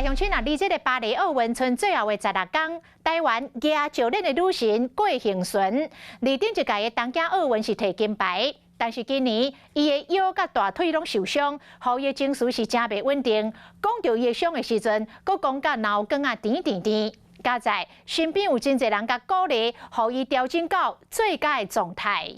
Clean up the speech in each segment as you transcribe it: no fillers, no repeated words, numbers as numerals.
鄉親啊，離這个巴黎奧運賰最後的16工，台灣舉石鏈的女神郭婞淳，佇頂一屆的東京奧運是提金牌，但是今年伊的腰佮大腿攏受傷，予伊的情緒是誠袂穩定。講著伊的傷的時陣，閣講甲腦梗仔甜甜甜。佳哉身邊有真濟人共鼓勵，予伊調整到最佳的狀態。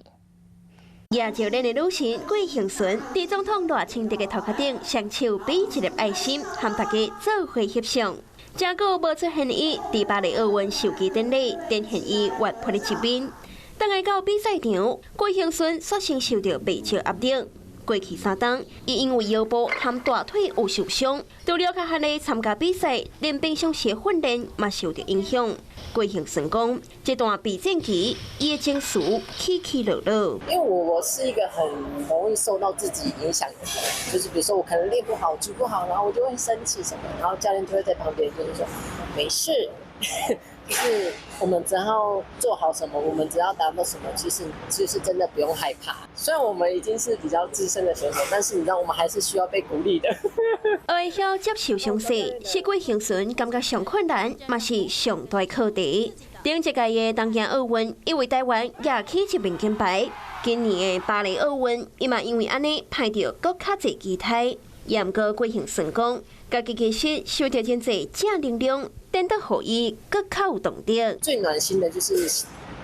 舉石鏈的女神郭婞淳，佇總統賴清德的頭殼頂，雙手比一粒愛心，和大家做伙翕相。誠久無出現伊佇巴黎奧運授旗典禮，展現伊活潑的一面。轉來到比賽場，郭婞淳率先受著袂少壓力。過去3冬，伊因為腰部和大腿有受傷，除了較慳咧參加比賽，連平常時訓練嘛受著影響。郭婞淳講，這段備戰期，伊的情緒起起落落。因為我是一個很容易受到自己影響的人，就是比如說我可能練不好、舉不好，然後我就會生氣什麼，然後教練就會在旁邊就是說沒事，就是我們只要做好什麼，我們只要達到什麼，其實真的不用害怕。雖然我們已經是比較資深的選手，但是你知道，我們還是需要被鼓勵的。會曉接受傷勢，是郭婞淳感覺上困難，嘛是上大課題。頂一屆的東京奧運，伊為台灣攑起一面金牌。今年的巴黎奧運，伊嘛因為按呢派著閣較濟期待。毋過郭婞淳講，家己其實受著真濟正能量，顛倒予伊閣較有動力。最暖心的就是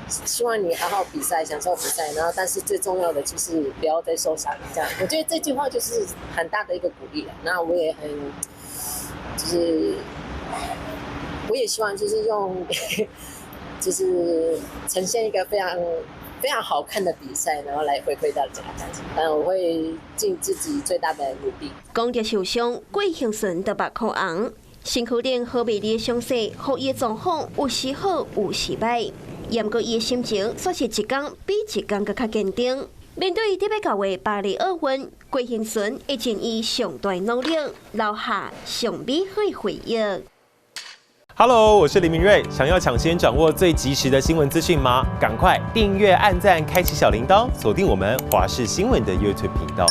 希望你好好比賽，享受比賽，然後但是最重要的就是不要再受傷。這樣，我覺得這句話就是很大的一個鼓勵。那我也很，就是我也希望就是用，就是呈現一個非常非常好看的比賽，然後來回饋大家這樣子。但我會盡自己最大的努力。講著受傷，郭婞淳就目眶紅，身軀頂好美麗的傷勢，予伊的狀況有時好有時歹。毋過伊的心情，煞是一工比一工閣較堅定。面對欲到的巴黎奧運，郭婞淳會盡伊上大努力，留下上美好的回憶。 Hello，我是林明瑞。想要搶先掌握最及時的新聞資訊嗎？趕快訂閱、按讚、開啟小鈴鐺，鎖定我們華視新聞的 YouTube 頻道。